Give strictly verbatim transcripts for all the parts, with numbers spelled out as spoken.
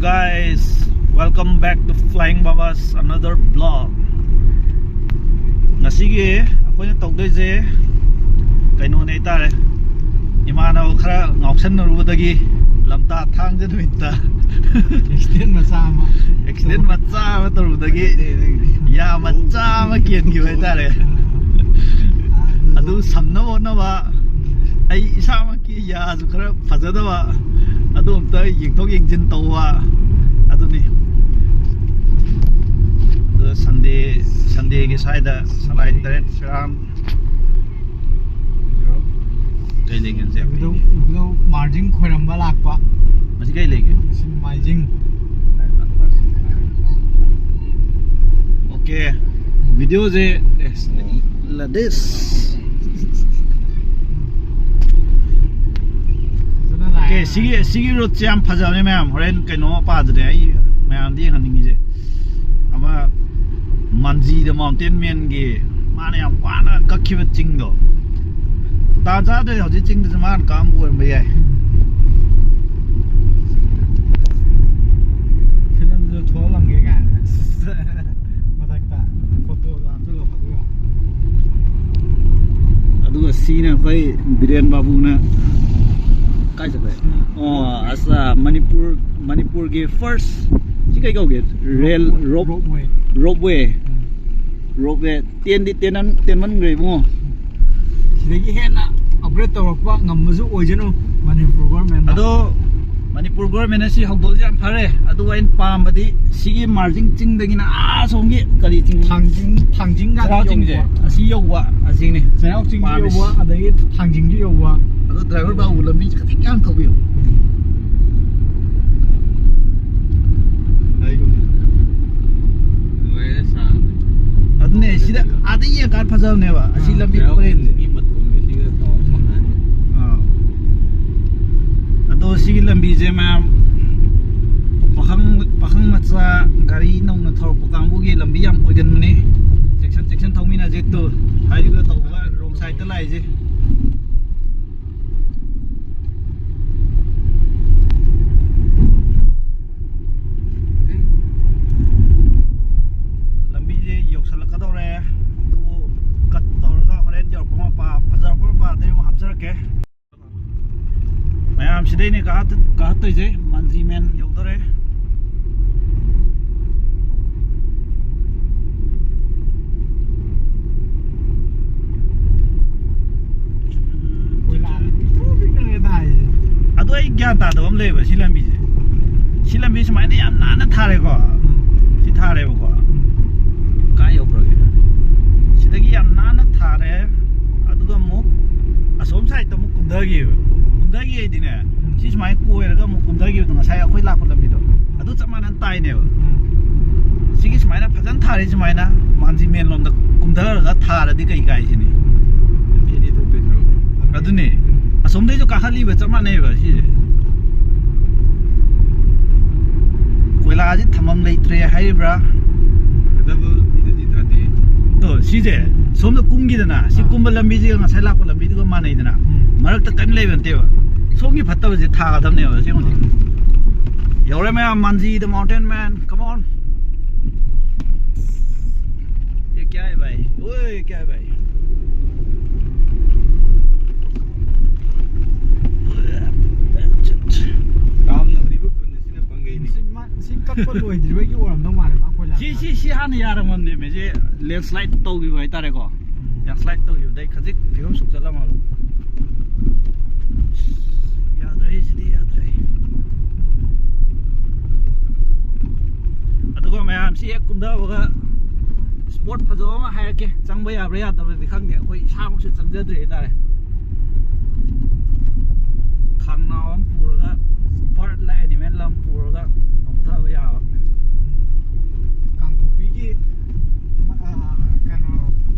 Guys, welcome back to Flying Babas, another vlog. ꯉꯁꯤꯒꯤ ꯑꯩꯈꯣꯏꯅ ꯇꯧꯗꯣꯏꯁꯦ ꯀꯩꯅꯣꯅꯦ ꯍꯥꯏꯇꯥꯔꯦ, ꯏꯃꯥꯟꯅꯕ ꯈꯔ ꯉꯥꯎꯁꯟꯅꯔꯨꯕꯗꯒꯤ ꯂꯝꯇꯥ ꯊꯥꯡꯖ ꯅꯨꯃꯤꯠꯇ ꯑꯦꯛꯁꯤꯗꯦꯟ ꯃꯆꯥ ꯑꯃ ꯑꯦꯛꯁꯤꯗꯦꯟ ꯃꯆꯥ ꯑꯃ ꯇꯧꯔꯨꯕꯗꯒꯤ ꯌꯥ ꯃꯆꯥ ꯑꯃ ꯀꯦꯟꯈꯤꯕ ꯍꯥꯏꯇꯥꯔꯦ꯫ ꯑꯗꯨ ꯁꯝꯅꯕ ꯍꯣꯠꯅꯕ ꯑꯩ ꯏꯁꯥꯃꯛꯀꯤ ꯌꯥꯁꯨ ꯈꯔ ꯐꯖꯗꯕ, ꯑꯗꯨ ꯑꯝꯇ ꯌꯦꯡꯊꯣꯛ ꯌꯦꯡꯁꯤꯟ ꯇꯧꯕ ꯑꯗꯨꯅꯤ꯫ ꯑꯗꯣ ꯁꯟꯗꯦ, ꯁꯟꯗꯦꯒꯤ ꯁ꯭ꯋꯥꯏꯗ ꯁꯂꯥꯏ ꯇꯔꯦꯠ ꯁꯦꯔꯥꯝ ꯀꯩ ꯂꯩꯒꯦ ꯍꯧꯖꯤꯛ? ꯏꯕꯨꯙꯧ, ꯏꯕꯨꯙꯧ ꯃꯥꯔꯖꯤꯡ ꯈꯣꯏꯔꯝꯕ ꯂꯥꯛꯄ꯫ ꯃꯁꯤ ꯀꯩ ꯂꯩꯒꯦ? ꯃꯁꯤ ꯅꯣꯡꯃꯥꯏꯖꯤꯡ꯫ ꯑꯣꯀꯦ, ꯚꯤꯗꯤꯑꯣꯁꯦ, ꯑꯦ, ꯂꯗꯤꯁ꯫ ꯐꯖꯅ ꯂꯥꯛꯑꯦ꯫ ꯑꯣꯀꯦ, ꯁꯤꯒꯤ, ꯁꯤꯒꯤ ꯔꯨꯠꯁꯦ ꯌꯥꯝ ꯐꯖꯕꯅꯦ ꯃꯌꯥꯝ꯫ ꯍꯣꯔꯦꯟ ꯀꯩꯅꯣ ꯃꯄꯥꯗꯨꯅꯦ ꯑꯩ ꯃꯌꯥꯝꯗ ꯌꯦꯡꯍꯟꯅꯤꯡꯉꯤꯁꯦ꯫ ꯑꯃ ꯃꯥꯟꯖꯤꯗ ꯃꯥꯎꯟꯇꯦꯟ ꯃꯦꯟꯒꯤ ꯃꯥꯅ ꯌꯥꯝ ꯋꯥꯅ ꯀꯛꯈꯤꯕ ꯆꯤꯡꯗꯣ꯫ ꯇꯥꯟ ꯆꯥꯗ꯭ꯔꯗꯤ ꯍꯧꯖꯤꯛ ꯆꯤꯡꯗꯨꯁꯨ ꯃꯥꯅ ꯀꯛꯑꯝꯕ ꯑꯣꯏꯔꯝꯕ ꯌꯥꯏ꯫ ꯐꯤꯂꯝꯗꯨ ꯊꯣꯛꯍꯜꯂꯝꯒꯦ ꯀꯥꯏꯅ꯫ ꯃꯊꯛꯇ ꯐꯣꯇꯣꯗꯣ ꯍꯥꯞꯆꯤꯜꯂꯣ, ꯑꯗꯨꯒ꯫ ꯑꯗꯨꯒ ꯁꯤꯅ ꯑꯩꯈꯣꯏ ꯕꯤꯔꯦꯟ ꯕꯥꯕꯨꯅ ꯀꯥꯏ ꯆꯠꯈ꯭ꯔꯦ? ꯑꯣ, ꯑꯁ, ꯃꯅꯤꯄꯨꯔ, ꯃꯅꯤꯄꯨꯔꯒꯤ ꯐꯥꯔꯁ, ꯁꯤ ꯀꯩ ꯀꯧꯒꯦ? ꯔꯦꯜ, ꯔꯣꯞ, ꯔꯣꯞꯋꯦ꯫ ꯔꯣꯞꯋꯦ꯫ ꯎꯝ꯫ ꯔꯣꯞꯋꯦ꯫ ꯇꯦꯟꯗꯤ ꯇꯦꯟꯃꯟ-, ꯇꯦꯟꯃꯟꯈ꯭ꯔꯦ ꯏꯕꯨꯡꯉꯣ꯫ ꯁꯤꯗꯒꯤ ꯍꯦꯟꯅ ꯑꯞꯒ꯭ꯔꯦꯗ ꯇꯧꯔꯛꯄ ꯉꯝꯕꯁꯨ ꯑꯣꯏꯖꯅꯨ ꯃꯅꯤꯄꯨꯔ ꯒꯣꯔꯃꯦꯟꯅ꯫ ꯑꯗꯣ ꯃꯅꯤꯄꯨꯔ ꯒꯣꯔꯃꯦꯟꯅ ꯁꯤ ꯍꯧꯗꯣꯛꯑꯁꯤ ꯌꯥꯝ ꯐꯔꯦ꯫ ꯑꯗꯨꯒ ꯑꯩꯅ ꯄꯥꯝꯕꯗꯤ ꯁꯤꯒꯤ ꯃꯥꯔꯖꯤꯡ ꯆꯤꯡꯗꯒꯤꯅ ꯑꯥ ꯁꯣꯝꯒꯤ ꯀꯔꯤ ꯆꯤꯡ? ꯊꯥꯡꯖꯤꯡ, ꯊꯥꯡꯖꯤꯡꯒ ꯆꯩꯔꯥꯎ ꯆꯤꯡꯁꯦ ꯌꯧꯕ꯫ ꯑꯁꯤ ꯌꯧꯕ, ꯑꯁꯤꯅꯦ꯫ ꯆꯩꯔꯥꯎ ꯆꯤꯡꯁꯨ ꯄꯥꯝꯃꯤꯁꯤ꯫ ꯌꯧꯕ, ꯑꯗꯒꯤ ꯊꯥꯡꯖꯤꯡꯁꯨ ꯌꯧꯕ꯫ ꯑꯗꯣ ꯗ꯭ꯔꯥꯏꯚꯔ ꯕꯥꯕꯨ ꯂꯝꯕꯤꯁꯦ ꯈꯤꯇꯪ ꯌꯥꯝ ꯊꯧꯕꯤꯌꯨ꯫ ꯂꯣꯏꯔꯦ ꯁꯥ꯫ ꯑꯗꯨꯅꯦ, ꯁꯤꯗ ꯑꯥꯗ ꯌꯦꯡꯉꯀꯥꯟꯗ ꯐꯖꯕꯅꯦꯕ꯫ ꯑꯁꯤ ꯑꯥ꯫ ꯂꯝꯕꯤ ꯆꯩꯔꯥꯎ ꯄꯔꯦꯡꯁꯦ꯫ ꯆꯤꯡꯒꯤ ꯃꯇꯣꯟꯒ ꯁꯤꯒ ꯇꯧꯔ ꯁꯝꯅꯍꯟꯕ꯫ ꯑꯥ꯫ ꯑꯗꯣ ꯁꯤꯒꯤ ꯂꯝꯕꯤꯁꯦ ꯃꯌꯥꯝ ꯄꯥꯈꯪ, ꯄꯥꯈꯪ ꯃꯆꯥ ꯒꯥꯔꯤ ꯅꯧꯅ ꯊꯧꯔꯛꯄ ꯀꯥꯡꯕꯨꯒꯤ ꯂꯝꯕꯤ ꯌꯥꯝ ꯑꯣꯏꯒꯟꯕꯅꯤ꯫ ꯆꯦꯛꯁꯟ, ꯆꯦꯛꯁꯟ ꯊꯧꯃꯤꯟꯅꯁꯦ꯫ ꯇꯨ ꯍꯥꯏꯔꯤꯕ ꯇꯧꯕ ꯔꯣꯡ ꯁꯥꯏꯗꯇ ꯂꯥꯛꯏꯁꯦ꯫ ꯃꯌꯥꯝ ꯁꯤꯗꯩꯅꯦ ꯀꯥꯈꯠ-, ꯀꯥꯈꯠꯇꯣꯏꯁꯦ, ꯃꯥꯟꯖꯤ ꯃꯦꯟ ꯌꯧꯗꯣꯔꯦ꯫ ꯀꯣꯏꯂꯥ ꯄꯤꯛꯇ꯭ꯔꯨ ꯄꯤꯛꯅꯅꯦ ꯊꯥꯏꯁꯦ꯫ ꯑꯗꯣ ꯑꯩ ꯒ꯭ꯌꯥꯟ ꯇꯥꯗꯕ ꯑꯃ ꯂꯩꯌꯦꯕ ꯁꯤ ꯂꯝꯕꯤꯁꯦ꯫ ꯁꯤ ꯂꯝꯕꯤ ꯁꯨꯃꯥꯏꯅ ꯌꯥꯝ ꯅꯥꯟꯅ ꯊꯥꯔꯦꯀꯣ꯫ ꯎꯝ꯫ ꯁꯤ ꯊꯥꯔꯦꯕꯀꯣ꯫ ꯎꯝ꯫ ꯀꯥꯏ ꯌꯧꯈ꯭ꯔꯒꯦ? ꯁꯤꯗꯒꯤ ꯌꯥꯝ ꯅꯥꯟꯅ ꯊꯥꯔꯦ꯫ ꯑꯗꯨꯒ ꯑꯃꯨꯛ ꯑꯁꯣꯝ ꯁꯥꯏꯗꯠꯇ ꯑꯃꯨꯛ ꯀꯨꯝꯊꯈꯤꯕ꯫ ꯀꯨꯝꯊꯈꯤ ꯍꯥꯏꯗꯤꯅꯦ, ꯎꯝ꯫ ꯁꯤ ꯁꯨꯃꯥꯏꯅ ꯀꯣꯏꯔꯒ ꯑꯃꯨꯛ ꯀꯨꯝꯊꯈꯤꯕꯗꯣ, ꯉꯁꯥꯏ ꯑꯩꯈꯣꯏ ꯂꯥꯛꯄ ꯂꯝꯕꯤꯗꯣ꯫ ꯑꯗꯨ ꯆꯞ ꯃꯥꯟꯅꯅ ꯇꯥꯏꯅꯦꯕ꯫ ꯎꯝ꯫ ꯁꯤꯒꯤ ꯁꯨꯃꯥꯏꯅ ꯐꯖꯅ ꯊꯥꯔꯤ ꯁꯨꯃꯥꯏꯅ ꯃꯥꯟꯖꯤ ꯃꯦꯟ ꯂꯣꯝꯗ ꯀꯨꯝꯊꯔꯒ ꯊꯥꯔꯗꯤ ꯀꯩ ꯀꯥꯏ ꯁꯤꯅꯤ? ꯂꯝꯕꯤ ꯑꯅꯤ ꯊꯣꯛꯇꯣꯏ ꯁꯔꯨꯛ꯫ ꯑꯗꯨꯅꯦ꯫ ꯑꯁꯣꯝꯗꯩꯁꯨ ꯀꯥꯈꯠꯂꯤꯕ ꯆꯞ ꯃꯥꯟꯅꯩꯕ ꯁꯤꯁꯦ꯫ ꯀꯣꯏꯂꯥꯁꯦ ꯊꯝꯐꯝ ꯂꯩꯇ꯭ꯔꯦ ꯍꯥꯏꯔꯤꯕ꯭ꯔꯥ? ꯐꯖꯕ ꯂꯝꯕꯤꯗꯗꯤ ꯊꯥꯗꯦ꯫ ꯇꯣ, ꯁꯤꯁꯦ ꯁꯣꯝꯗ ꯀꯨꯝꯈꯤꯗꯅ, ꯁꯤ ꯑꯥ꯫ ꯀꯨꯝꯕ ꯂꯝꯕꯤꯁꯤꯒ ꯉꯁꯥꯏ ꯂꯥꯛꯄ ꯂꯝꯕꯤꯗꯨꯒ ꯃꯥꯟꯅꯩꯗꯅ꯫ ꯎꯝ꯫ ꯃꯔꯛꯇ ꯀꯔꯤꯝ ꯂꯩꯕ ꯅꯠꯇꯦꯕ꯫ ꯁꯣꯝꯒꯤ ꯐꯠꯇꯕꯁꯦ ꯊꯥꯒꯗꯕꯅꯦꯕ ꯑꯁꯦꯡꯕꯗꯤ꯫ ꯎꯝ꯫ ꯌꯧꯔꯦ ꯃꯌꯥꯝ, ꯃꯥꯟꯖꯤ the mountain man, come on. ये क्या है भाई? ओए, क्या है भाई? ꯀꯥꯝ ꯅꯧꯔꯤꯕ ꯈꯨꯟ ꯑꯁꯤꯅ ꯄꯪꯒꯩꯅꯤ꯫ ꯁꯤ ꯃꯥ-, ꯁꯤ ꯀꯛꯄ ꯂꯣꯏꯗ꯭ꯔꯤꯕꯒꯤ ꯑꯣꯏꯔꯝꯗꯧ ꯃꯥꯜꯂꯦ, ꯃꯥ ꯀꯣꯏꯂꯥ ꯁꯤ, ꯊꯥꯗꯦ꯫ ꯁꯤ, ꯁꯤ ꯍꯥꯟꯅ ꯌꯥꯔꯝꯃꯕꯅꯦꯃꯦ, ꯁꯤ ꯂꯦꯟꯁ꯭ꯂꯥꯏꯠ ꯇꯧꯈꯤꯕ ꯍꯥꯏꯇꯥꯔꯦꯀꯣ꯫ ꯎꯝ꯫ ꯂꯦꯟꯁ꯭ꯂꯥꯏꯠ ꯇꯧꯈꯤꯕꯗꯩ ꯈꯖꯤꯛ ꯐꯤꯕꯝ ꯁꯣꯛꯆꯜꯂꯝꯃꯕ꯫ ꯌꯥꯗ꯭ꯔꯦ, ꯁꯤꯗꯤ ꯌꯥꯗ꯭ꯔꯦ꯫ ꯑꯗꯨꯒ ꯃꯌꯥꯝꯁꯤ ꯍꯦꯛ ꯀꯨꯝꯊꯕꯒ ꯁ꯭ꯄꯣꯠ ꯐꯖꯕ ꯑꯃ ꯍꯥꯏꯔꯛꯀꯦ꯫ ꯆꯪꯕ ꯌꯥꯕ꯭ꯔꯥ ꯌꯥꯗꯕ꯭ꯔꯗꯤ ꯈꯪꯗꯦ, ꯑꯩꯈꯣꯏ ꯏꯁꯥꯃꯛꯁꯨ ꯆꯪꯖꯗ꯭ꯔꯤ ꯍꯥꯏꯇꯥꯔꯦ꯫ ꯈꯥꯡꯅꯥꯎ ꯑꯃ ꯄꯨꯔꯒ, ꯕꯥꯔꯗ ꯂ ꯑꯦꯅꯤꯃꯦꯜ ꯑꯃ ꯄꯨꯔꯒ ꯂꯧꯊꯕ ꯌꯥꯕ꯫ ꯀꯥꯡꯄꯣꯛꯄꯤꯒꯤ, ꯑ, ꯀꯩꯅꯣ,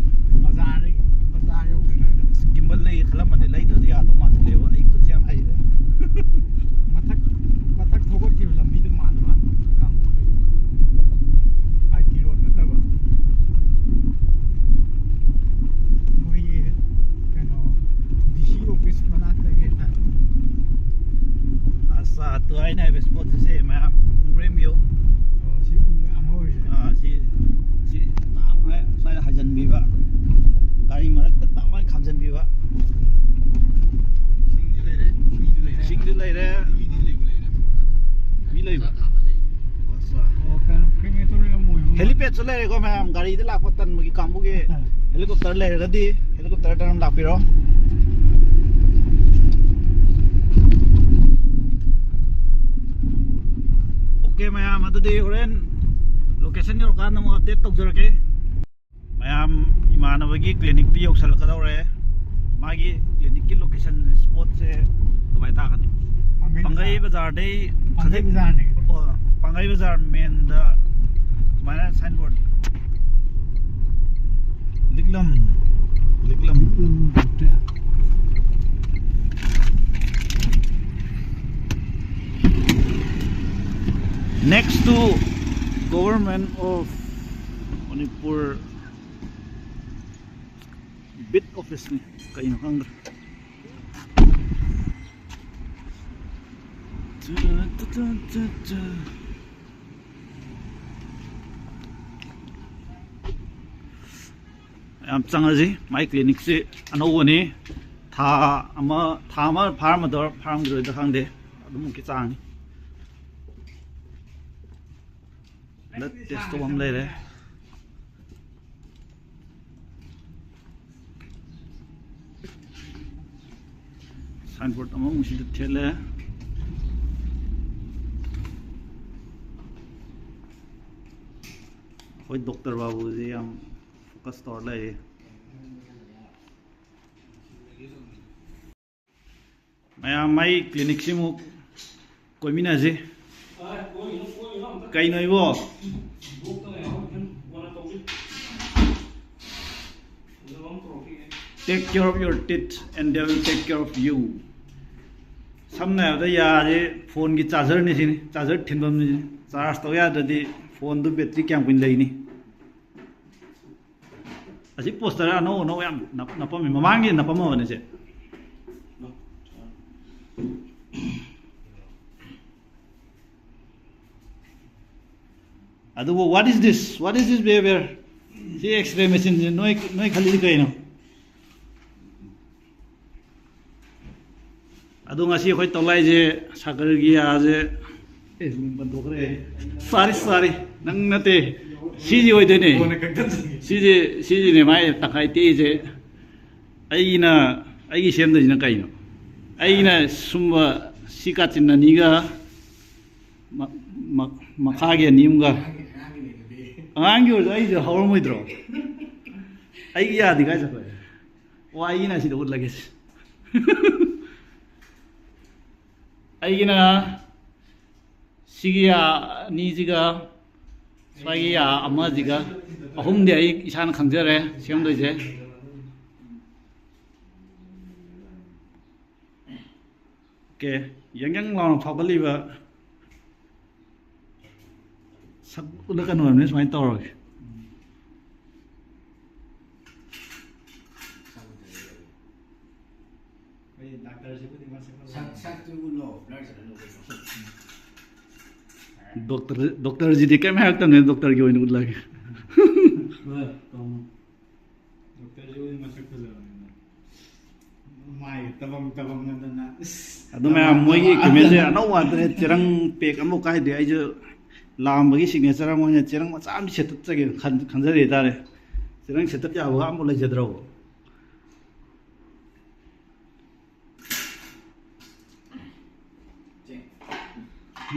ꯕꯖꯥꯔ, ꯕꯖꯥꯔ ꯌꯧꯗ꯭ꯔꯤꯉꯩꯗ꯫ ꯒꯤꯝꯕꯜ ꯂꯩ ꯈꯜꯂꯝꯕꯅꯦ, ꯂꯩꯗ꯭ꯔꯁꯨ ꯌꯥꯗꯧ ꯃꯥꯟꯁꯤꯜꯂꯦꯕ, ꯑꯩ ꯈꯨꯠꯁꯦ ꯌꯥꯝ ꯍꯩꯔꯦ꯫ ꯃꯊꯛ, ꯃꯊꯛ ꯊꯧꯒꯠꯈꯤꯕ ꯂꯝꯕꯤꯗꯣ ꯃꯥꯟꯕ ꯋꯥꯅꯤ, ꯀꯥꯡꯄꯣꯛꯄꯤ꯫ ꯑꯥꯏ ꯇꯤ ꯔꯣꯗ ꯅꯠꯇꯕ꯫ ꯃꯣꯏꯒꯤ ꯀꯩꯅꯣ, ꯗꯤ ꯁꯤ ꯑꯣꯐꯤꯁ ꯃꯅꯥꯛꯇꯒꯤ ꯍꯥꯏꯇꯥꯔꯦ꯫ ꯑꯁ, ꯑꯗꯨ ꯑꯩꯅ ꯍꯥꯏꯕ ꯁ꯭ꯄꯣꯠꯁꯦ ꯁꯦ ꯃꯌꯥꯝ ꯎꯕ꯭ꯔꯥ ꯌꯦꯡꯕꯤꯌꯨ꯫ ꯑꯣ, ꯁꯤ ꯎ ꯃꯌꯥꯝ ꯍꯧꯔꯤꯁꯦ꯫ ꯑꯥ, ꯁꯤ, ꯁꯤ ꯇꯥꯞ ꯍꯥꯏ-, ꯁ꯭ꯋꯥꯏꯗ ꯍꯥꯏꯖꯤꯟꯕꯤꯕ꯫ ꯒꯥꯔꯤ ꯃꯔꯛꯇ ꯇꯥꯞ ꯍꯥꯏ ꯈꯥꯝꯖꯤꯟꯕꯤꯕ꯫ ꯏꯁꯤꯡꯁꯨ ꯂꯩꯔꯦ, ꯃꯤꯁꯨ ꯂꯩꯔꯦ꯫ ꯏꯁꯤꯡ ꯁꯨ ꯂꯩꯔꯦꯀꯣ ꯃꯌꯥꯝ, ꯒꯥꯔꯤꯗ ꯂꯥꯛꯄ ꯇꯟꯕꯒꯤ ꯀꯥꯡꯕꯨꯒꯤ꯫ ꯎꯝ. Helicopter ꯂꯩꯔꯒꯗꯤ helicopter ꯗ ꯑꯗꯨꯝ ꯂꯥꯛꯄꯤꯔꯣ꯫ OK ꯃꯌꯥꯝ, ꯑꯗꯨꯗꯤ ꯍꯣꯔꯦꯟ location ꯌꯧꯔꯀꯥꯟꯗ ꯑꯃꯨꯛ update ꯇꯧꯖꯔꯛꯀꯦ꯫ ꯃꯌꯥꯝ, ꯏꯃꯥꯟꯅꯕꯒꯤ clinic ꯇꯤ ꯌꯧꯁꯜꯂꯛꯀꯗꯧꯔꯦ꯫ ꯃꯥꯒꯤ clinic ꯀꯤ location spot ꯁꯦ ꯀꯃꯥꯏꯅ ꯇꯥꯒꯅꯤ? ꯄꯥꯡꯒꯩ ꯄꯥꯡꯒꯩ ꯕꯖꯥꯔ꯫ ꯕꯖꯥꯔꯗꯩ ꯄꯥꯡꯒꯩ ꯈꯖꯤꯛ-, ꯕꯖꯥꯔꯅꯦ꯫ ꯑꯣ, ꯄꯥꯡꯒꯩ ꯕꯖꯥꯔ main ꯗ ꯁꯨꯃꯥꯏꯅ signboard꯫ ꯂꯤꯛꯂꯝ, ꯂꯤꯛꯂꯝ꯫ ꯂꯤꯛꯂꯝ ꯕꯣꯇꯦꯜ꯫ Next to Government of Manipur beat office ꯅꯤ꯫ ꯀꯩꯅꯣ ꯈꯪꯗ꯭ꯔꯦ꯫ ꯌꯥꯝ ꯆꯪꯉꯁꯤ꯫ ꯃꯥꯏ clinic ꯁꯤ ꯑꯅꯧꯕꯅꯤ꯫ ꯊꯥ ꯑꯃ, ꯊꯥ ꯑꯃ ꯐꯥꯔꯝꯃꯗꯣꯏꯔ ꯐꯥꯔꯝꯈꯤꯔꯣꯏꯗ꯭ꯔꯥ ꯈꯪꯗꯦ꯫ ꯑꯗꯨꯃꯨꯛꯀꯤ ꯆꯥꯡꯅꯤ꯫ Blood test ꯇꯧꯕ ꯑꯃ ꯂꯩꯔꯦ꯫ Signboard ꯑꯃꯃꯨꯛ ꯁꯤꯗ ꯊꯦꯠꯂꯦ꯫ ꯑꯩꯈꯣꯏ doctor ꯕꯥꯕꯨꯁꯦ ꯌꯥꯝ focus ꯇꯧꯔ ꯂꯩꯔꯦ꯫ ꯃꯌꯥꯝ, ꯃꯥꯏ clinic ꯁꯤꯃꯨꯛ ꯀꯣꯏꯃꯤꯟꯅꯁꯤ꯫ ꯀꯩꯅꯣ ꯏꯕꯣ? Take care of your teeth and they will take care of you. ꯁꯝꯅ ꯍꯥꯏꯔꯕꯗ ꯌꯥꯁꯦ phone ꯒꯤ charger ꯅꯤ ꯁꯤꯅꯤ, charger ꯊꯤꯟꯐꯝꯅꯤ ꯁꯤꯅꯤ꯫ Charge ꯇꯧ ꯌꯥꯗ꯭ꯔꯗꯤ phone ꯗꯨ battery ꯀꯌꯥꯝ ꯀꯨꯏꯅ ꯂꯩꯅꯤ? ꯑꯁꯤ poster ꯑꯅꯧ ꯑꯅꯧ ꯌꯥꯝ ꯅꯞ-, ꯅꯞꯄꯝꯃꯤ꯫ ꯃꯃꯥꯡꯒꯤ ꯅꯞꯄꯝꯃꯕꯅꯦ ꯁꯦ꯫ ꯑꯗꯨꯕꯨ, what is this? What is this behavior? ꯁꯤ X-ray machine ꯁꯤ ꯅꯣꯏ, ꯅꯣꯏ ꯈꯜꯂꯤꯁꯤ ꯀꯩꯅꯣ? ꯑꯗꯣ ꯉꯁꯤ ꯑꯩꯈꯣꯏ ꯇꯧꯂꯥꯏꯁꯦ ꯁꯥꯒꯔꯒꯤ ꯌꯥꯁꯦ, ꯑꯦ, ꯃꯤꯡ ꯄꯟꯊꯣꯛꯈ꯭ꯔꯦ꯫ Sorry, sorry꯫ ꯅꯪ ꯅꯠꯇꯦ, ꯁꯤꯁꯤ ꯑꯣꯏꯗꯣꯏꯅꯦ꯫ ꯀꯣꯟꯅ ꯀꯛꯊꯠꯁꯤ꯫ ꯁꯤꯁꯦ, ꯁꯤꯁꯤꯅꯦ ꯃꯥꯏ ꯇꯪꯈꯥꯏ ꯇꯦꯛꯏꯁꯦ꯫ ꯑꯩꯅ, ꯑꯩꯒꯤ ꯁꯦꯝꯗꯣꯏꯁꯤꯅ ꯀꯩꯅꯣ? ꯑꯩꯅ ꯁꯨꯝꯕ ꯁꯤ ꯀꯥꯆꯤꯟ ꯑꯅꯤꯒ ꯃ-, ꯃ-, ꯃꯈꯥꯒꯤ ꯑꯅꯤ ꯑꯃꯒ꯫ ꯑꯉꯥꯡꯒꯤ ꯑꯣꯏꯔꯁꯨ ꯑꯩꯁꯨ ꯍꯧꯔꯝꯃꯣꯏꯗ꯭ꯔꯣ? ꯑꯩꯒꯤ ꯌꯥꯗꯤ ꯀꯥꯏ ꯆꯠꯈ꯭ꯔꯦ? ꯑꯣ, ꯑꯩꯒꯤꯅ ꯁꯤꯗ ꯎꯠꯂꯒꯦ꯫ ꯑꯩꯒꯤꯅ ꯁꯤꯒꯤ ꯑꯅꯤꯁꯤꯒ, ꯁ꯭ꯋꯥꯏꯒꯤ ꯑꯃꯁꯤꯒ, ꯑꯍꯨꯝꯗꯤ ꯑꯩ ꯏꯁꯥꯅ ꯈꯪꯖꯔꯦ ꯁꯦꯝꯗꯣꯏꯁꯦ꯫ ꯑꯣꯀꯦ, ꯌꯪ ꯌꯪ ꯂꯥꯎꯅ ꯐꯥꯎꯒꯠꯂꯤꯕ ꯁꯛ ꯎꯠꯂꯛꯀꯅꯨ ꯍꯥꯏꯕꯅꯤ, ꯁꯨꯃꯥꯏꯅ ꯇꯧꯔꯒꯦ꯫ ꯑꯩꯈꯣꯏ ꯗꯥꯛꯇꯔꯁꯤꯕꯨꯗꯤ ꯃꯁꯛ ꯃꯁꯛ ꯁꯛꯇꯨ ꯎꯠꯂꯣ, ꯕ꯭ꯂꯔ ꯆꯠꯍꯜꯂꯣ ꯀꯩꯅꯣ꯫ ꯗꯣꯛꯇꯔ, ꯗꯣꯛꯇꯔꯁꯤꯗꯤ ꯀꯩꯝ ꯍꯥꯏꯔꯛꯇꯕꯅꯦ, ꯗꯣꯛꯇꯔꯒꯤ ꯑꯣꯏꯅ ꯎꯠꯂꯒꯦ꯫ ꯍꯣꯏ, ꯇꯧꯅꯣ꯫ ꯗꯣꯛꯇꯔꯁꯤꯕꯨꯗꯤ ꯃꯁꯛ ꯐꯖꯕꯅꯤꯅ꯫ ꯃꯥꯏ ꯇꯕꯪ ꯇꯕꯪ ꯑꯗꯨꯅ, ꯑꯁ, ꯑꯗꯨ ꯃꯌꯥꯝ ꯃꯣꯏꯒꯤ ꯇꯕꯪ equipmentꯁꯦ ꯑꯗꯨꯅ꯫ ꯑꯅꯧꯕ ꯉꯥꯛꯇꯅꯦ, ꯆꯦꯔꯪ ꯄꯦꯛ ꯑꯃꯐꯥꯎ ꯀꯥꯏꯗꯦ꯫ ꯑꯩꯁꯨ ꯂꯥꯛꯑꯝꯕꯒꯤ signature ꯑꯃ ꯑꯣꯏꯅ ꯆꯦꯔꯪ ꯃꯆꯥ ꯑꯃ ꯁꯦꯠꯇꯠꯆꯒꯦꯅ ꯈꯟ-, ꯈꯟꯖꯔꯤ ꯍꯥꯏꯇꯥꯔꯦ꯫ ꯆꯦꯔꯪ ꯁꯦꯠꯇꯠ ꯌꯥꯕꯒ ꯑꯃꯐꯥꯎ ꯂꯩꯖꯗ꯭ꯔꯕꯣ?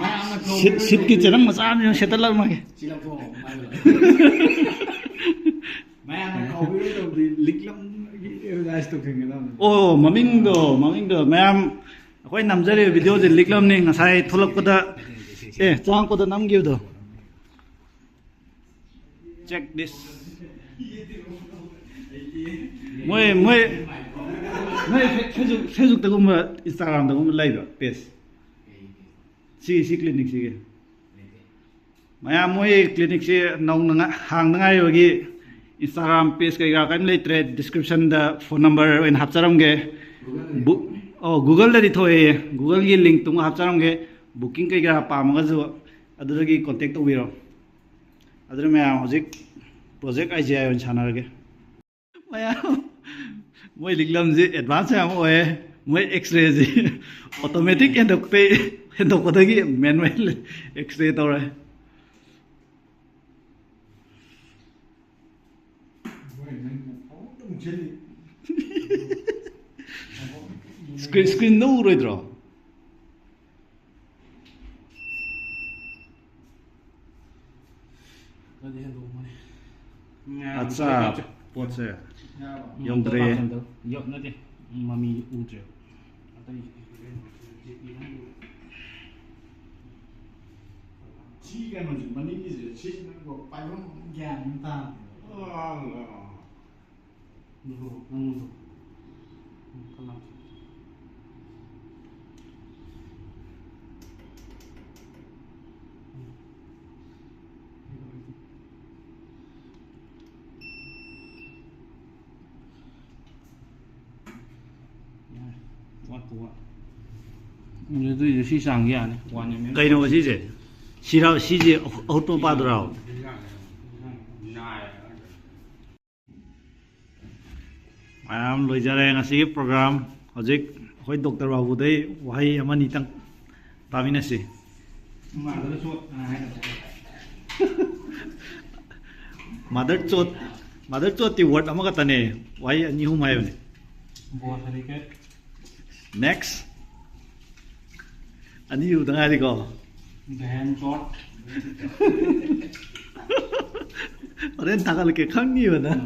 ꯃꯌꯥꯝꯅ ꯁꯤꯠ-, ꯀꯧꯕꯤꯔꯣꯏꯗꯧꯕ ꯁꯤꯠꯀꯤ ꯆꯦꯔꯪ ꯃꯆꯥ ꯑꯃ ꯁꯦꯠꯇꯠꯂꯝꯃꯒꯦ꯫ ꯁꯤ ꯂꯧꯊꯣꯛꯑꯣ, ꯃꯥꯏ ꯂꯧꯊꯣꯛꯑꯣ꯫ ꯃꯌꯥꯝꯅ ꯀꯧꯕꯤꯔꯣꯏꯗꯧꯕꯗꯤ ꯂꯤꯛꯂꯝꯒꯤ advertise ꯇꯧꯁꯤꯟꯒꯗꯕꯅꯤ꯫ ꯑꯣ, ꯃꯃꯤꯡꯗꯣ, ꯃꯃꯤꯡꯗꯣ ꯃꯌꯥꯝ ꯑꯩꯈꯣꯏ ꯅꯝꯖꯔꯤꯕ videoꯁꯦ ꯂꯤꯛꯂꯝꯅꯤ꯫ ꯉꯁꯥꯏ ꯊꯣꯛꯂꯛꯄꯗ, ꯑꯦ, ꯆꯪꯉꯛꯄꯗ ꯅꯝꯈꯤꯕꯗꯣ꯫ Check this. ꯃꯣꯏ, ꯃꯣꯏ, ꯅꯣꯏ ꯐꯦ-, Facebook, Facebookꯇꯒꯨꯝꯕ, Instagramꯗꯒꯨꯝꯕ ꯂꯩꯕ꯭ꯔꯣ page? ꯁꯤ, ꯁꯤ clinicꯁꯤꯒꯤ꯫ ꯃꯌꯥꯝ, ꯃꯣꯏ clinicꯁꯤ ꯅꯧꯅ ꯉ-, ꯍꯥꯡꯗ ꯉꯥꯏꯔꯤꯕꯒꯤ Instagram page ꯀꯩꯀꯥ ꯀꯔꯤꯝ ꯂꯩꯇ꯭ꯔꯦ꯫ Descriptionꯗ phone number ꯑꯣꯏꯅ ꯍꯥꯞꯆꯔꯝꯒꯦ꯫ ꯕꯨ-, ꯑꯣ, Googleꯗꯗꯤ ꯊꯣꯛꯑꯦ꯫ Googleꯒꯤ linkꯇꯨ ꯑꯃꯨꯛ ꯍꯥꯞꯆꯔꯝꯒꯦ꯫ Booking ꯀꯩꯀꯥ ꯄꯥꯝꯃꯒꯁꯨ ꯑꯗꯨꯗꯒꯤ contact ꯇꯧꯕꯤꯔꯣ꯫ ꯑꯗꯨꯅ ꯃꯌꯥꯝ ꯍꯧꯖꯤꯛ Project I G I ꯑꯣꯏꯅ ꯁꯥꯟꯅꯔꯒꯦ꯫ ꯃꯌꯥꯝ, ꯃꯣꯏ ꯂꯤꯛꯂꯝꯁꯤ advance ꯌꯥꯝ ꯑꯣꯏꯌꯦ꯫ ꯃꯣꯏ X-rayꯁꯤ automatic ꯍꯦꯟꯗꯣꯛꯄꯩ-, ꯍꯦꯟꯗꯣꯛꯄꯗꯒꯤ manual X-ray ꯇꯧꯔꯦ꯫ ꯁ꯭ꯀ꯭ꯔꯤꯟ ꯁ꯭ꯀ꯭ꯔꯤꯟꯗ ꯎꯔꯣꯏꯗ꯭ꯔꯣ? ꯑꯠꯆꯥ, ꯄꯣꯠꯁꯦ ꯌꯧꯗ꯭ꯔꯦ꯫ ꯌꯧ ꯅꯠꯇꯦ, ꯃꯃꯤ ꯎꯗ꯭ꯔꯦ꯫ ꯑꯇꯩ ꯁꯤ ꯀꯩꯅꯣꯁꯦ, ꯃꯅꯤꯡꯒꯤꯁꯦ, ꯁꯤꯁꯤꯅꯀꯣ ꯄꯥꯏꯐꯝ ꯒ꯭ꯌꯥꯟ ꯑꯃ ꯇꯥꯗꯦ꯫ ꯑꯗꯨꯏꯁꯨ ꯁꯤ ꯆꯥꯡꯁꯦ ꯌꯥꯅꯤ, ꯋꯥꯟ ꯑꯦꯝ ꯑꯦꯝ꯫ ꯀꯩꯅꯣ ꯁꯤꯁꯦ? ꯁꯤꯔꯥ, ꯁꯤꯁꯦ ꯑꯍꯨꯠꯄ ꯃꯄꯥꯗꯨꯔꯥ? ꯃꯌꯥꯝ ꯂꯣꯏꯖꯔꯦ ꯉꯁꯤꯒꯤ ꯄ꯭ꯔꯣꯒ꯭ꯔꯥꯝ꯫ ꯍꯧꯖꯤꯛ ꯑꯩꯈꯣꯏ ꯗꯣꯛꯇꯔ ꯕꯥꯕꯨꯗꯩ ꯋꯥꯍꯩ ꯑꯃꯅꯤꯇꯪ ꯇꯥꯃꯤꯟꯅꯁꯤ꯫ ꯃꯥꯗꯔ ꯆꯣꯠ, ꯃꯥꯗꯔ ꯆꯣꯠꯇꯤ ꯋꯥꯔꯗ ꯑꯃꯈꯛꯇꯅꯦ, ꯋꯥꯍꯩ ꯑꯅꯤ ꯑꯍꯨꯝ ꯍꯥꯏꯕꯅꯦ꯫ ꯅꯦꯛꯁ꯫ ꯑꯅꯤ ꯎꯗ ꯉꯥꯏꯔꯤꯀꯣ꯫ ꯍꯣꯔꯦꯟ ꯊꯥꯒꯠꯂꯛꯀꯦ, ꯈꯪꯅꯤꯕ ꯅꯪ꯫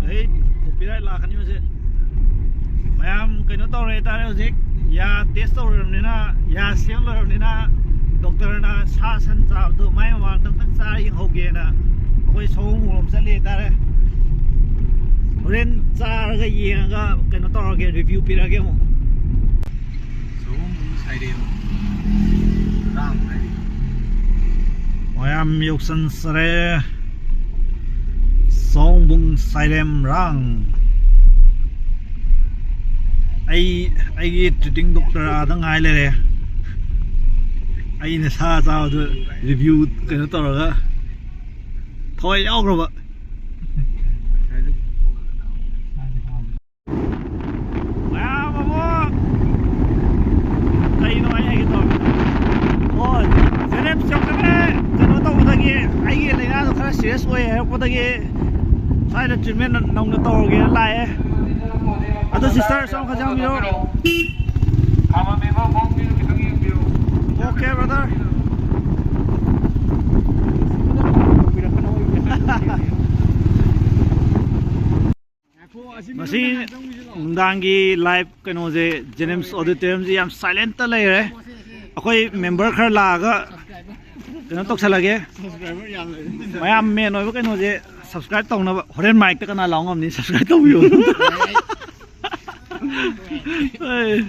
ꯑꯩ ꯀꯣꯄꯤꯔꯥꯏꯠ ꯂꯥꯛꯀꯅꯤ ꯃꯁꯦ꯫ ꯃꯌꯥꯝ ꯀꯩꯅꯣ ꯇꯧꯔꯦ ꯍꯥꯏꯇꯥꯔꯦ, ꯍꯧꯖꯤꯛ ꯌꯥ ꯇꯦꯁ ꯇꯧꯔꯕꯅꯤꯅ, ꯌꯥ ꯁꯦꯝ ꯂꯣꯏꯔꯕꯅꯤꯅ, ꯗꯣꯛꯇꯔꯅ ꯁꯥ ꯁꯟ ꯆꯥꯕꯗꯣ ꯃꯥꯏ ꯃꯃꯥꯡꯗ ꯑꯝꯇꯪ ꯆꯥꯔ ꯌꯦꯡꯍꯧꯒꯦꯅ ꯑꯩꯈꯣꯏ ꯁꯑꯣꯝꯕꯨꯡꯂꯣꯝ ꯆꯠꯂꯤ ꯍꯥꯏꯇꯥꯔꯦ꯫ ꯍꯣꯔꯦꯟ ꯆꯥꯔꯒ ꯌꯦꯡꯉꯒ ꯀꯩꯅꯣ ꯇꯧꯔꯒꯦ, ꯔꯤꯚ꯭ꯌꯨ ꯄꯤꯔꯛꯑꯒꯦ ꯑꯃꯨꯛ꯫ ꯁꯑꯣꯝꯕꯨꯡ ꯁꯥꯏꯔꯦꯝ ꯔꯥꯡ ꯍꯥꯏꯔꯤ꯫ ꯃꯌꯥꯝ ꯌꯧꯁꯟꯁꯔꯦ꯫ ꯁꯑꯣꯝꯕꯨꯡ ꯁꯥꯏꯔꯦꯝ ꯔꯥꯡ꯫ ꯑꯩ, ꯑꯩꯒꯤ ꯇ꯭ꯔꯤꯇꯤꯡ ꯗꯣꯛꯇꯔ ꯑꯥꯗ ꯉꯥꯏ ꯂꯩꯔꯦ꯫ ꯑꯩꯅ ꯁꯥ ꯆꯥꯕꯗꯨ ꯔꯤꯚ꯭ꯌꯨ ꯀꯩꯅꯣ ꯇꯧꯔꯒ ꯊꯋꯥꯏ ꯌꯥꯎꯈ꯭ꯔꯕ꯫ ꯃꯌꯥꯝ ꯑꯃ ꯀꯩꯅꯣ ꯑꯩ ꯍꯥꯏꯒꯦ ꯇꯧꯔꯝꯃꯤꯗꯣ? ꯑꯣ, ꯖꯦꯅꯦꯞ ꯆꯧꯀꯗ ꯀꯩꯅꯣ ꯇꯧꯕꯗꯒꯤ ꯁ꯭ꯋꯥꯏꯗ treatment ꯅꯧꯅ ꯇꯧꯔꯒꯦꯅ ꯂꯥꯛꯑꯦ꯫ ꯑꯗꯣ sister, ꯁꯣꯝ ꯈꯔ ꯆꯪꯕꯤꯌꯣ꯫ Okay, brother. ꯉꯁꯤ ꯅꯨꯡꯗꯥꯡꯒꯤ live ꯀꯩꯅꯣꯁꯦ, Jennings Auditorium ꯁꯦ ꯌꯥꯝ silent ꯇ ꯂꯩꯔꯦ꯫ ꯑꯩꯈꯣꯏ member ꯈꯔ ꯂꯥꯛꯑꯒ ꯀꯩꯅꯣ ꯇꯧꯁꯜꯂꯒꯦ꯫ ꯃꯌꯥꯝ main ꯑꯣꯏꯕ ꯀꯩꯅꯣꯁꯦ subscribe ꯇꯧꯅꯕ꯫ ꯍꯣꯔꯦꯟ mic ꯇ ꯀꯅꯥ ꯂꯥꯎ ꯉꯝꯅꯤ? Subscribe ꯇꯧꯕꯤꯌꯨ꯫ ꯑꯩ꯫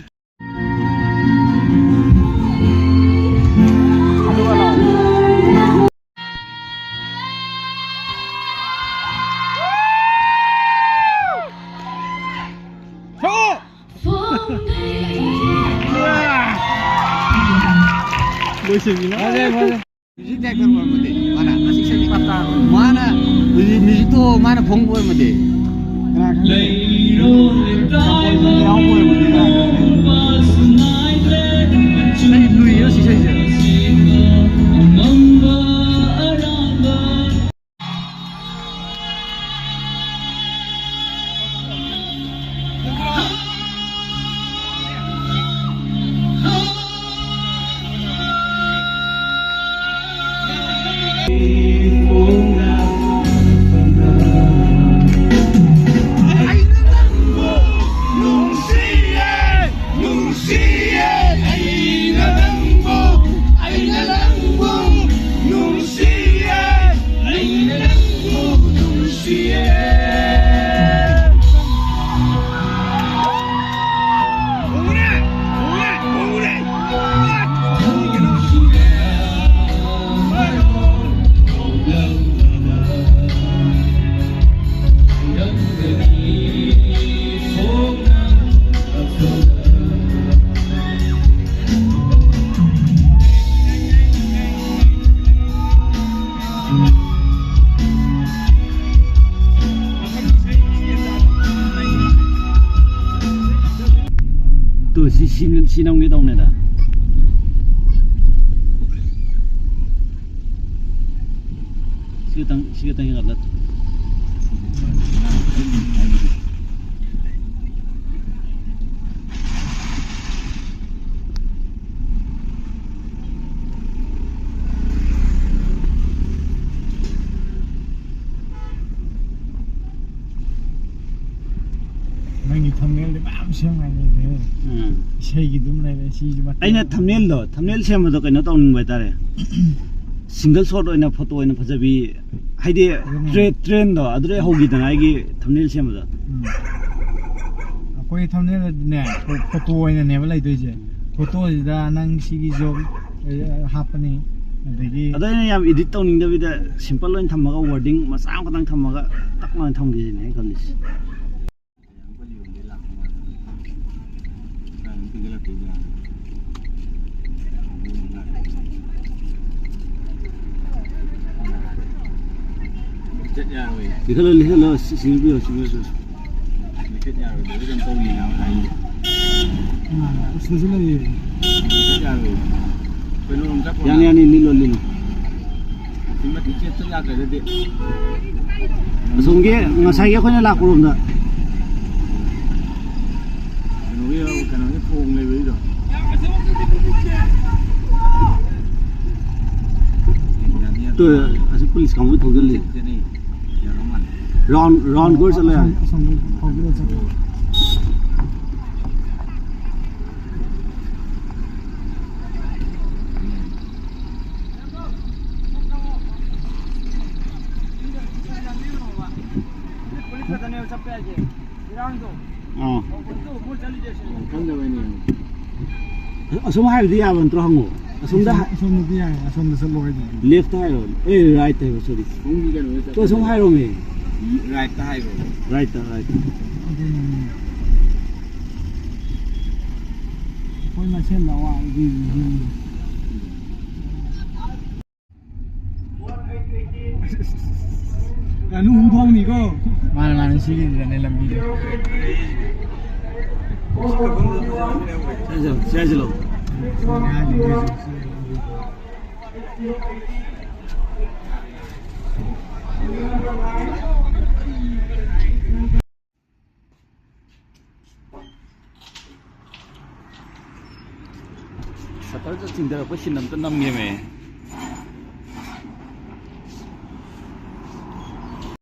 ꯂꯣꯏꯁꯤꯟꯕꯤꯅ꯫ ꯐꯖꯩ, ꯐꯖꯩ꯫ Music director ꯑꯣꯏꯔꯝꯃꯗꯤ ꯃꯥꯅ ꯑꯁꯤ ꯏꯁꯩꯁꯤ ꯄꯥꯝ ꯇꯥꯔꯕ꯫ ꯃꯥꯅ music, music ꯇꯣ ꯃꯥꯅ ꯐꯣꯡꯕ ꯑꯣꯏꯔꯝꯃꯗꯤ꯫ ꯀꯅꯥ ꯈꯪꯅꯤ? ꯌꯥꯎꯕ ꯑꯣꯏꯔꯝꯃꯗꯤ ꯀꯅꯥ ꯈꯪꯅꯤ? ꯏꯁꯩ ꯂꯨꯏꯌꯦ ꯁꯤ ꯏꯁꯩꯁꯦ꯫ ꯇꯨ, ꯁꯤ, ꯁꯤ, ꯁꯤ ꯅꯝꯒꯦ ꯇꯧꯅꯦꯗ꯫ ꯈꯤꯇꯪ, ꯁꯤ ꯈꯤꯇꯪ ꯍꯦꯟꯒꯠꯂ꯫ ꯅꯪꯒꯤ ꯊꯝꯅꯦꯜꯗꯤ ꯃꯌꯥꯝ ꯁꯦꯝꯉꯥꯏ ꯂꯩꯔꯦ꯫ ꯎꯝ꯫ ꯏꯁꯩꯒꯤ ꯑꯗꯨꯝ ꯂꯩꯔꯦ, ꯁꯤꯁꯨ ꯃꯇꯦꯛ꯫ ꯑꯩꯅ ꯊꯝꯅꯦꯜꯗꯣ, ꯊꯝꯅꯦꯜ ꯁꯦꯝꯕꯗꯣ ꯀꯩꯅꯣ ꯇꯧꯅꯤꯡꯕ ꯍꯥꯏꯇꯥꯔꯦ꯫ ꯁꯤꯡꯒꯜ ꯁꯣꯠ ꯑꯣꯏꯅ ꯐꯣꯇꯣ ꯑꯣꯏꯅ ꯐꯖꯕꯤ, ꯍꯥꯏꯗꯤ ꯑꯗꯨꯅꯦ꯫ ꯇ꯭ꯔꯦ-, ꯇ꯭ꯔꯦꯟꯗꯣ ꯑꯗꯨꯗꯩ ꯍꯧꯈꯤꯗꯅ ꯑꯩꯒꯤ ꯊꯝꯅꯦꯜ ꯁꯦꯝꯕꯗꯣ꯫ ꯎꯝ꯫ ꯑꯩꯈꯣꯏ ꯊꯝꯅꯦꯜꯗꯗꯤꯅꯦ, ꯐꯣ-, ꯐꯣꯇꯣ ꯑꯣꯏꯅꯅꯦꯕ ꯂꯩꯗꯣꯏꯁꯦ꯫ ꯐꯣꯇꯣꯁꯤꯗ ꯅꯪ ꯁꯤꯒꯤꯁꯨ, ꯑꯦ, ꯍꯥꯞꯄꯅꯤ, ꯑꯗꯒꯤ ꯑꯗꯣ ꯑꯩꯅ ꯌꯥꯝ ꯏꯗꯤꯠ ꯇꯧꯅꯤꯡꯗꯕꯤꯗ ꯁꯤꯝꯄꯜ ꯑꯣꯏꯅ ꯊꯝꯃꯒ, ꯋꯥꯔꯗꯤꯡ ꯃꯆꯥ ꯑꯃꯈꯛꯇꯪ ꯊꯝꯃꯒ ꯇꯛ ꯂꯥꯎꯅ ꯊꯝꯒꯦꯁꯤꯅꯦ ꯑꯩꯅ ꯈꯜꯂꯤꯁꯦ꯫ ꯂꯤꯈꯠꯂꯣ, ꯂꯤꯈꯠꯂꯣ, ꯁꯤ, ꯁꯤ ꯄꯤꯌꯣ, ꯁꯤ ꯄꯤꯌꯣ, ꯁꯤ ꯄꯤꯌꯣ꯫ ꯂꯤꯈꯠ ꯌꯥꯔꯣꯏꯗꯕ ꯀꯩꯅꯣ ꯇꯧꯔꯤꯅꯦ ꯍꯥꯏꯕ ꯑꯩ꯫ ꯑꯥ, ꯁꯤꯗꯁꯨ ꯂꯩꯌꯦ꯫ ꯂꯤꯈꯠ ꯌꯥꯔꯣꯏ꯫ ꯀꯩꯅꯣꯔꯣꯝ ꯆꯠꯈ꯭ꯔꯣ ꯌꯥꯅꯤ, ꯅꯪ꯫ ꯌꯥꯅꯤ, ꯂꯤꯠꯂꯣ, ꯂꯤꯠꯂꯣ꯫ ꯑꯁꯤ ꯃꯇꯤꯛ ꯆꯦꯠ ꯆꯠ ꯌꯥꯗ꯭ꯔꯒꯗꯤ꯫ ꯑꯁꯣꯝꯒꯤ ꯉꯁꯥꯏꯒꯤ ꯑꯩꯈꯣꯏꯅ ꯂꯥꯛꯄꯔꯣꯝꯗ꯫ ꯀꯩꯅꯣꯒꯤ, ꯀꯩꯅꯣꯒꯤ ꯊꯣꯡ ꯂꯩꯕꯒꯤꯗꯣ꯫ ꯇꯨ, ꯑꯁꯤ ꯄꯨꯂꯤꯁ ꯀꯥꯡꯕꯨ ꯊꯧꯖꯤꯜꯂꯤ꯫ ꯔꯥꯎꯟ, ꯔꯥꯎꯟ ꯀꯣꯏꯔ ꯆꯠꯂꯦ ꯍꯥꯏ꯫ ꯑꯁꯣꯝ, ꯑꯁꯣꯝ ꯐꯥꯎꯗꯣꯛꯑ ꯆꯠꯈ꯭ꯔꯣ꯫ ꯑꯥ꯫ ꯑꯁꯣꯝ ꯍꯥꯏꯕꯗꯤ ꯌꯥꯕ ꯅꯠꯇ꯭ꯔꯣ? ꯍꯪꯉꯣ꯫ ꯑꯁꯣꯝꯗ ꯑꯁꯣꯝ-, ꯍꯥꯏ-, ꯑꯁꯣꯝꯗꯗꯤ ꯌꯥꯏ, ꯑꯁꯣꯝꯗ ꯆꯠꯂꯣ ꯍꯥꯏꯗꯨꯗꯤ꯫ Left ꯍꯥꯏꯔꯣ? ꯑꯦ, right ꯍꯥꯏꯕ, sorry꯫ ꯁꯣꯝꯒꯤ ꯀꯩꯅꯣꯗ ꯆꯠꯄ ꯇꯣ, ꯑꯁꯣꯝ ꯍꯥꯏꯔꯣꯃꯦ꯫ Right ꯍꯥꯏꯔꯣ? Right, right꯫ ꯑꯗꯨꯅꯤ꯫ ꯑꯩꯈꯣꯏ ꯃꯁꯦꯟꯗ ꯑꯋꯥ ꯑꯗꯨꯒꯤ ꯉꯥꯅꯨ ꯑꯃꯨꯛ ꯐꯥꯎꯅꯤꯀꯣ꯫ ꯃꯥꯅꯦ, ꯃꯥꯅꯦ, ꯁꯤꯒꯤꯗꯨꯗꯅꯦ ꯂꯝꯕꯤꯗꯣ꯫ ꯁꯤ ꯍꯥꯏꯁꯤꯜꯂꯣ, ꯁꯤ ꯍꯥꯏꯁꯤꯜꯂꯣ꯫ ꯁꯤ ꯍꯥꯏꯁꯤꯜꯂꯣ꯫ ꯁꯇꯔꯗ ꯆꯤꯡꯊꯔꯛꯄ ꯁꯤꯟ ꯑꯝꯇ ꯅꯝꯒꯦꯃꯦ꯫